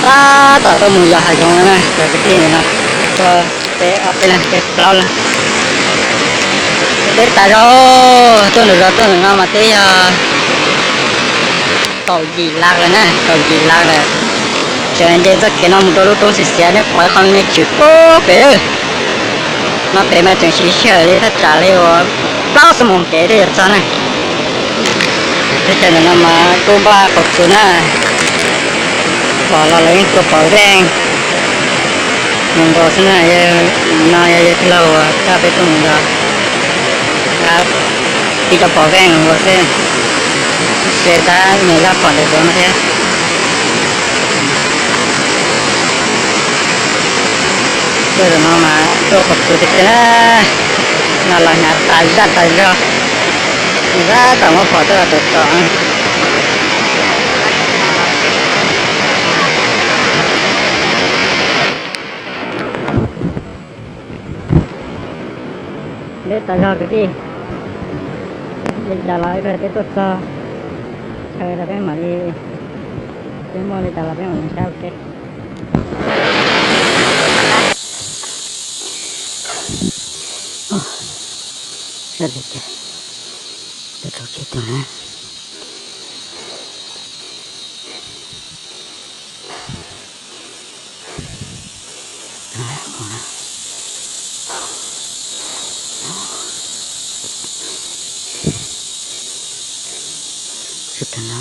Tab tom tuaj mus yos hav zoov no na cov kwv tij no, tuaj peb ob peb leeg peb plaub leeg. Teb tas zog, tuaj nram zos tuaj ntawm no mas twb yog kaum yim lab lawm na, kaum yim lab lawm. Tseem nce txoj kev no mus rau lub roob xiav xiav, nej pom qhov me tswm puag pem. No pem mas tseem siv sij hawm li thaj tsam li uas plaub xuab moos kev thiaj yuav txog na. Teb chaws ntawm no mas kuj npaj qhov txus na, pom los lawv yeej tua pom veej nkaus xwb na. No yog yawg tij laug uas coj peb tuaj mus nrog, ib co pom veej nkaus xwb, ces tab nyias zaj pom ntawm duav no thiab. Tuaj zaum no mas tuaj qhov txus tiag tiag na, no los hnyav tas zaj tas zog, zaj tas muab pom tuaj los tau tau. Deb tas zog kwv tij, li cas los ib pliag peb tuaj txog chaw los peb mam li, peb muaj li cas los peb mam li saib ua ke. Sab li cas, rau tsis tau na. Tsis tau no,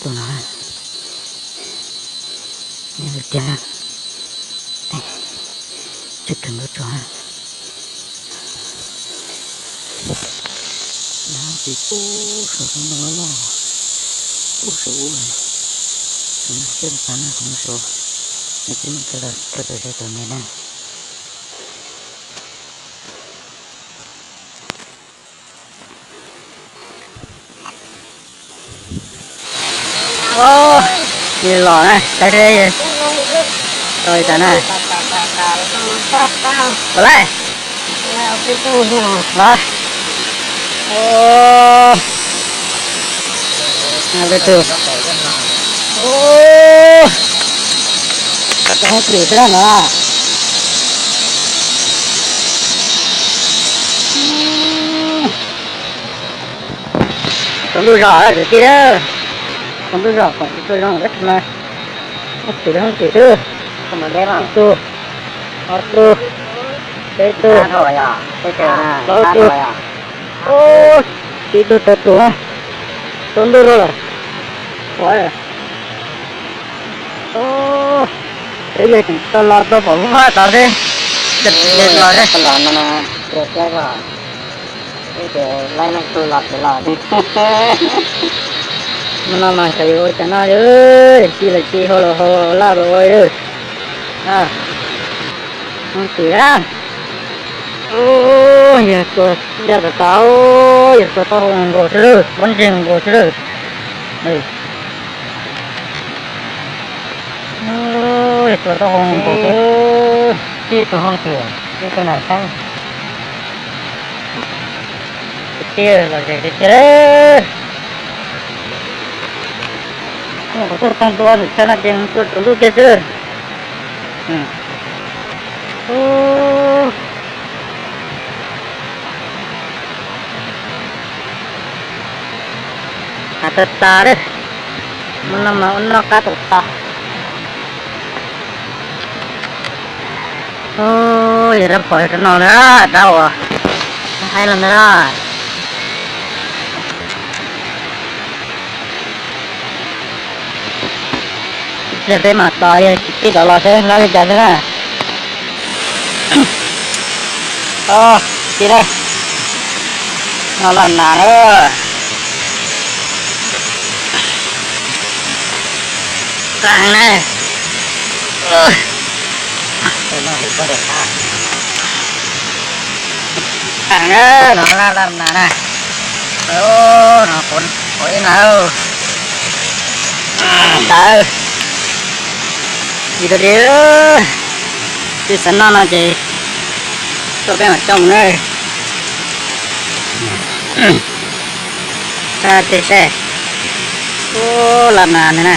tus no, tiag na. Tsis tau ntuj tso. Ces ub saum no loj, ub saum ub, saum no xwb, saum no saum, nws tsis muaj kev los tuaj txog saum tau me na. Li los na, saib seb tau li cas na. Ua li los. Peb tug, koj tus hoob twm xwb no. Tsaus ntuj zog lawm kwv tij, tsaus ntuj zog kom tsis tau zoo lawm no. Hoob twm, hoob twm xwb. Ib tug, ob tug, peb tug, plaub tug, tsib tug, rau tug na. Tsaus ntuj zog lawm. Peb yawg tseem tau los tau pom lub vaj tod xwb, los thiab. Hnub no mas xyov yuav ua cas no, ci lawm ci, hau los hau, laj los ua. Hoob twm na. Yawg tua ncaj tas tas, yawg tua taub hau nkaus xwb lawm, pob ntseg nkaus xwb lawm. Yawg tua taub hau nkaus xwb, tib tug hoob twm, tib tug nam xeeb. Kwv tij los ze tiag tiag. Kuv tuaj txog ntua ntawm chaw no ces tuaj tsaus ntuj kiag xwb. Qab tas tas lawm, hnub no mas ua noj qab tas tas. Yog rab phom rau no na, rab uas haib los ntawd na. Ib pliag peb mam tos yawg tij rov los seb lawv li cas xwb na. Tij na, no laj nas na. Qab heev na. Qab heev na, no laj laj nas na. No qhuav ib nas. Tawv. Tsis tau deb, twb xav noj no ces tuaj peb mam coj mus na. Sab tej saib. Ub, laj nas ntag na.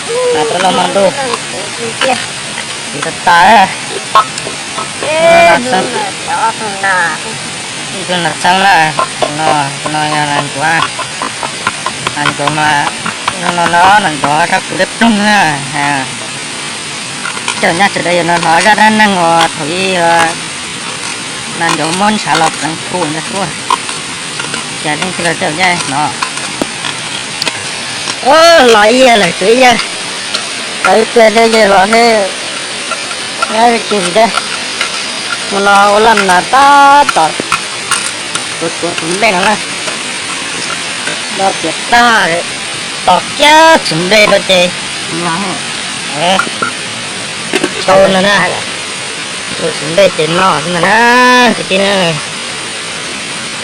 Mas rau los hmo ntuj, tiv tas tas. Ib tug nas txheeb na, no no yog nas ncuav. Nas ncuav mas no no nas ncuav sab kws dawb ploog na. Cov nyab sawv daws yuav no hnov zaj dab neeg uas thaum ub nas ncuav muab ntshav los pleev pum ntag xwb. Cas leej twg los coj nyab no. Los ib yawg lawm, tshuav ib yawg, tau ib pliag thiab yawg los thiab. Nyab tus tsis thiab, mus no ua laj nas tab tom tuav tuav tus nplej no na. Los tiav tag, tos kiag tus nplej rau ces tau no na. Tus nplej ces no xwb ntag na, kwv tij na.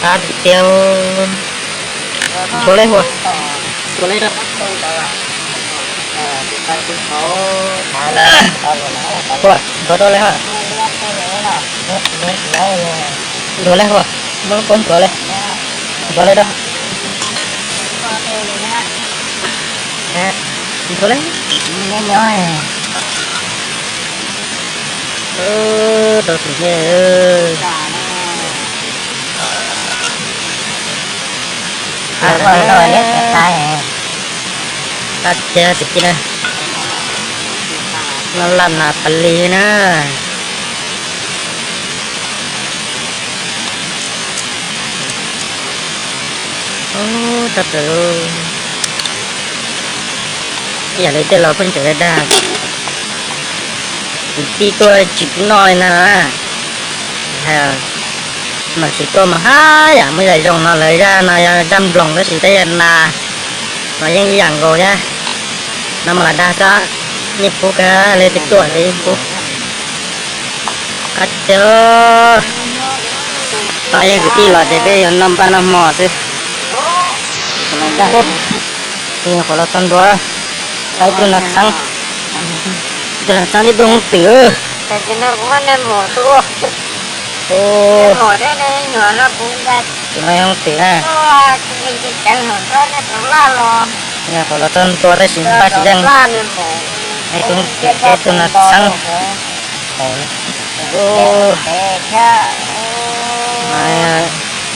Qab tiag tiag. Ntxuav lawm hua, ntxuav lawm, hua ntxuav rau lawm hua, ntxuav lawm hua, muab lub pob ntxuav lawm, ntxuav lawm rau, ntxuav lawm. Rau tus nplej. Qab tiag tiag na. Laj nas pas lig na. Tab tom ib yam li tej los pheej tseem dag, kwv tij tuaj tsis pub noj li ntag na. Mas tsis tuaj mas haj yam muaj zaj zoo no lawm, zaj no yog zaj nploos tab sis tab yog nas mas yeej ib yam nkaus thiab. No mas lam dag xwb, yeej pub kawg li, twb tuaj ces yeej pub. Qab tiag. Tab yeej kwv tij los ces peb yuav noj npaj noj hmo xwb. Tus nyuam qhuav los txog ntua, tau ib tug nas txheeb, ib tug nas txheeb thiab ib tug hoob twm. Tus no yog hoob twm na. Nyuam qhuav los txog ntua tab sis npaj tsis yeej. Ib tug hoob twm thiab ib tug nas txheeb.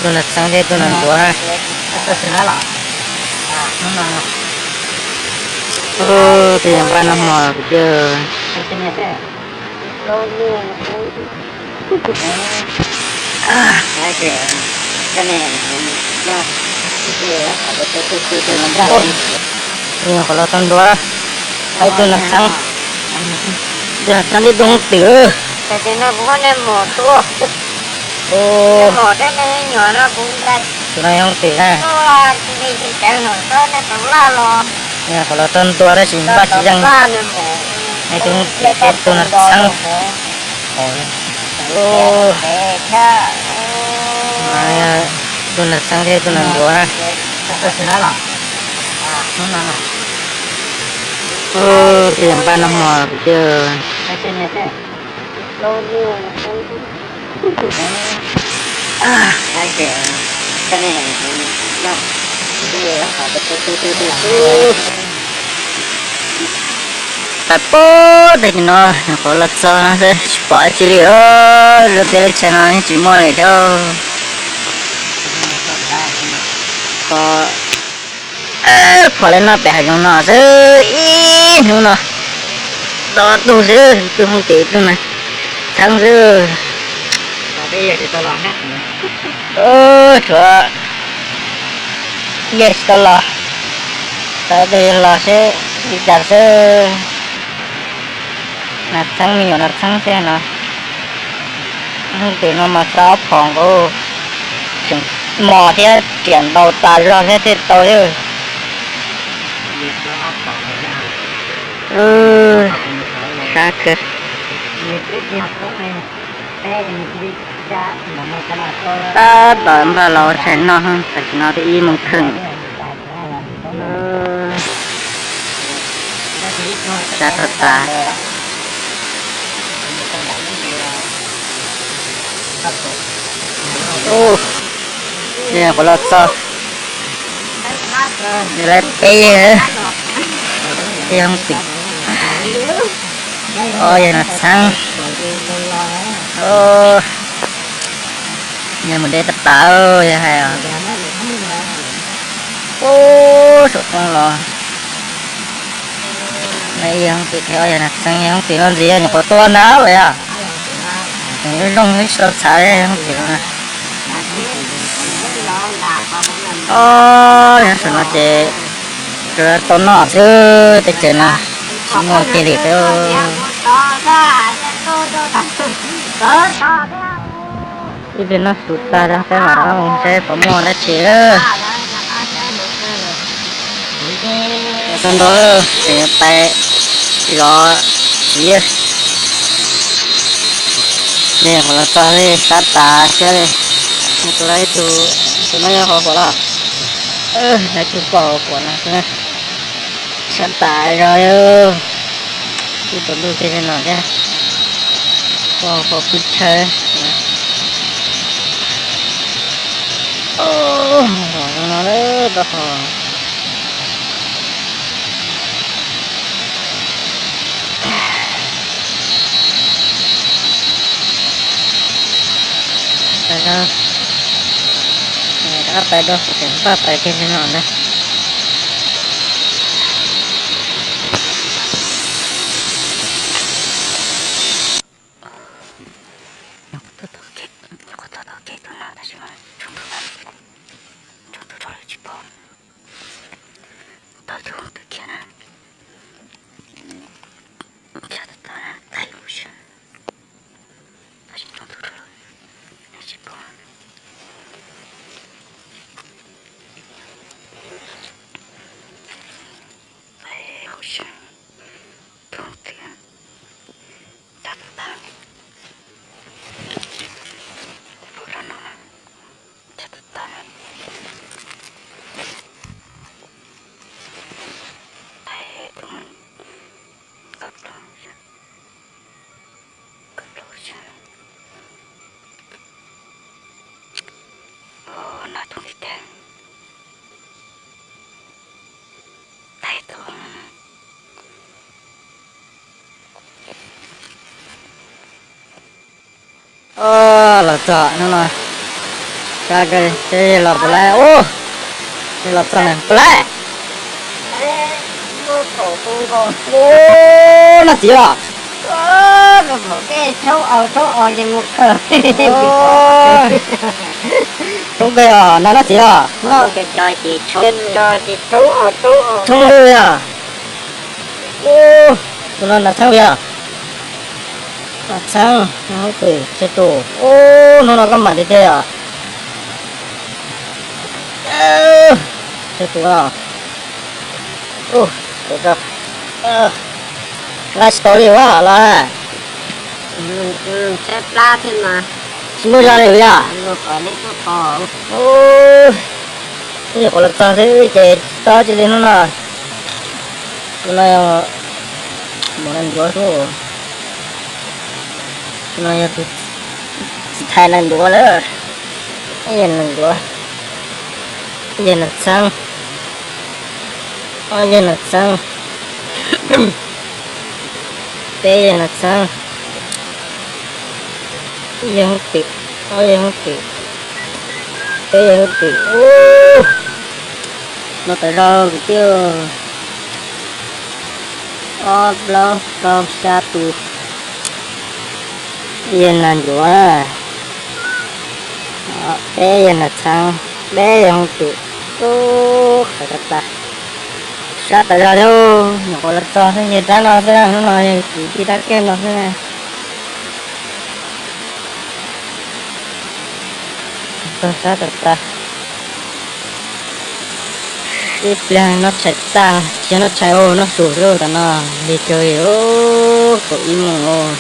Tus nas txheeb thiab tus nas ncuav na. Tej yog npaj noj hmo kwv tij. Nyuam qhuav los txog ntua, tau ib tug nas txheeb, ib tug nas txheeb thiab ib tug hoob twm. Tus no yog hoob twm na. Nyuam qhuav los txog ntua tab sis npaj tsis yeej. Ib tug hoob twm thiab ib tug nas txheeb. Tus nas txheeb thiab tus nas ncuav na. Tej yog npaj noj hmo kwv tij. Tag pub tag kis no nyuam qhuav los txog no xwb tsis pom dab tsi li os, lub teb lub chaw no yeej tsis muaj li thiab. Phom lawv noj pem hav zoov no xwb, ib hnub no ib tug xwb, ib tug hoob twm ib tug nas txheeb xwb. Tshuav yawg tsis tau los, tau tus yawg los seb li cas xwb. Nas txheeb me nyuam nas txheeb xwb no. Hoob twm no mas xa ob phom nkaus, tseem mos thiab riam ntaus tas zog thiab thiaj tau thiab. Sab kawg. Tab tom npaj los ua tshais noj, tam sim no twb ib moos kheej. Sab tag tas. Ub, nyuam qhuav los txog, lawv peb yawg. Yog tim, o, yog Nas Txheeb. Yog mus deb tab tas, yog hais os. Ub, saum roob los. Yog tim, o, yog Nas Txheeb, yog tim no ntxiv nyuam qhuav tuaj ntag lawm yog. Zoo ib tug txhav yog tim no. O, yog saum no ces tau noj xwb, teb chaws no tsis muaj kiag li peb. Ib pliag noj su tag peb mam mus saib puas muaj dab tsi. Tau ntau, tseem pais zov txiv. Nej qhuav los txog li sab tas siab li. Tus no ib tug, tus no yog hauv paus los? Ib tug pom hauv paus no xwb. Sab tas zog li. Ib tug ntuj teg li no thiab. Pom hauv paus pw chaw. Hos zoo no lawm tau hos. Rov qab pais dua, rov qab pais kiag li no ntag. Nyuam qhuav tuaj tau kiag tus no tab sis mas tsoo ntuj, tsoo ntuj rau lawm tsis pom. Tau tus twg kiag na. Tsa tau tau na, tag ib huv si. Tab sis tsoo ntuj rau lawm tsis pom. Tag ib huv si. Tus twg. Tsa tau tau. Tus no. Tsa tau tau. Tag ib tus. Koj plaub, koj plaub xwb. Ub, no tus ntxiv tag. Tag tus. Los txog hnub no, sab kawg, seb los puas laib. Ub, los txog na puas laib. Ub, noj txiv los? Thoob kawg os, noj, noj txiv los? Thoob li os. Ub, tus no Nas Txheeb os? Nas Txheeb, Nas Txheeb, tsheej tus. Ub, hnub no koj mam tiag tiag os. Tsheej tus os. Ub, nqa tsis tau li ua los. Tsis muaj zog li yog? Ub, nyuam qhuav los txog xwb ces tsis tau dab tsi li hnub no. Tus no yog mus nees ncuav xwb. Tus no yog tus tsis thaiv nees ncuav lawm. Yog nees ncuav, yog Nas Txheeb, ob yog Nas Txheeb, peb yog Nas Txheeb, ib yog Hoob Twm, ob yog Hoob Twm, peb yog Hoob Twm. Ub, no tas zog kwv tij. Ob plaub rau xya tus. Yog Nas Ncuav, peb yog Nas Txheeb, peb yog Hoob Twm. Ub, qhov tas tas, sab tas zog thiab. Nyuam qhuav los txog xwb, yog rab no xwb, hnub no yog kwv tij rab kiag no xwb. Txog sab tas tas. Ib pliag noj tshais tag, tsis yog noj tshais, noj su xwb. Tam no lig kawg li, kaum ib moos.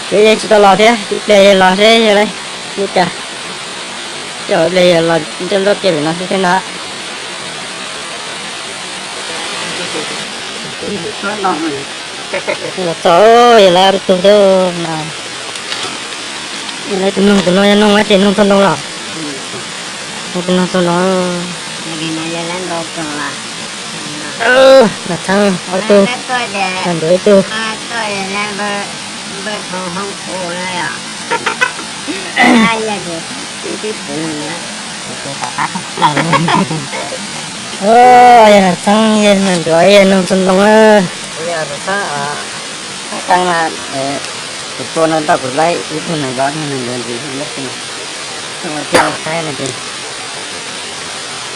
Seb yeej tsis tau los thiab, ib pliag yeej los seb yog li cas. Coj ib pliag yog los nroj nroj kiag pem no xwb thiab na. Los txog yog lawv ob tug thiab na. Yog lawv tus noog, tus no yog noog ces noog txog ntoo los? Noog tus noog txog ntoo. Nas Txheeb ob tug, Nas Ncuav ib tug. Yog Nas Txheeb, yog Nas Ncuav, yog Nas Ntoo. Tus tua no tau kuv laib ib tug Nas Ncuav, Nas Ncuav ntxiv.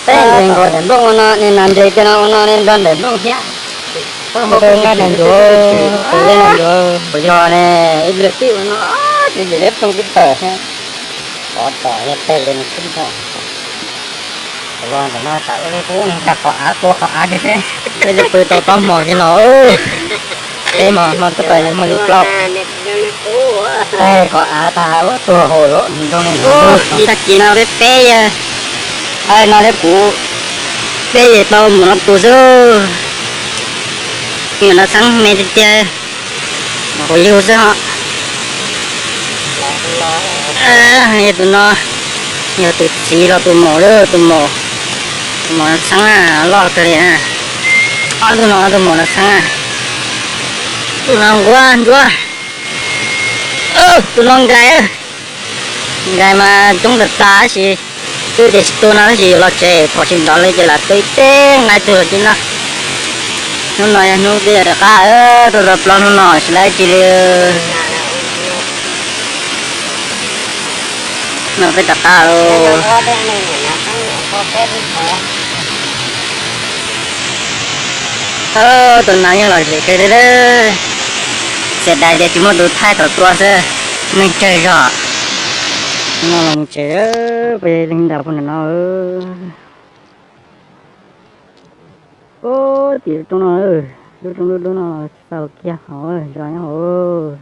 Peb nres nkaus daim nplooj ua no, nej nres kiag no ua no, nej nrog daim nplooj thiab. Nqa Nas Ncuav, tus laib Nas Ncuav. Puas yog ne, ib pliag tib ua no, ces daim nplooj twb tawm thiab. Pov tom yog peb li no xwb tau. Los ntawm no tas ua li qub, neeg tag qhov av tua qhov av kiag xwb. Peb twb pw tau tob hmo kiag no. Peb hmo no twb pas yog hmo li plaub. Qhov av tag ua tuag hauv lawm nroo li no. Tag kis no peb peb yawg, no thiab kuv, peb yawg tau mus no tus xwb. Nyuam no txheeb me tiag tiag, quav yug xwb ho. Yog tus no, yog tus txiv los tus maum, tus maum, tus maum no txheeb na, loj kawg li na. Ob tug no tus maum no txheeb na. Tus no nquab ncuab. Tus no nkais, nkais mas coob tas tas tab sis twb tias tsis tu no tab sis yuav los tsev pom tsis nrov li ces lam tu ib teg nqa ib tug los cia no. Hnub no yog hnub peb yuav rov qab, tuaj tau plaub hnub no tsis laib tsi li. No peb rov qab los. Tus nas yeej lom zem kawg li. Txias dais tias tsis muaj tus thaij thaum tua xwb, neeg tsawg zog. No los mus tsev, peb li ntawd pug ntawm no. Ub, tim lub roob no, lub roob dub dub no xaus kiag hauv zos nyob hauv.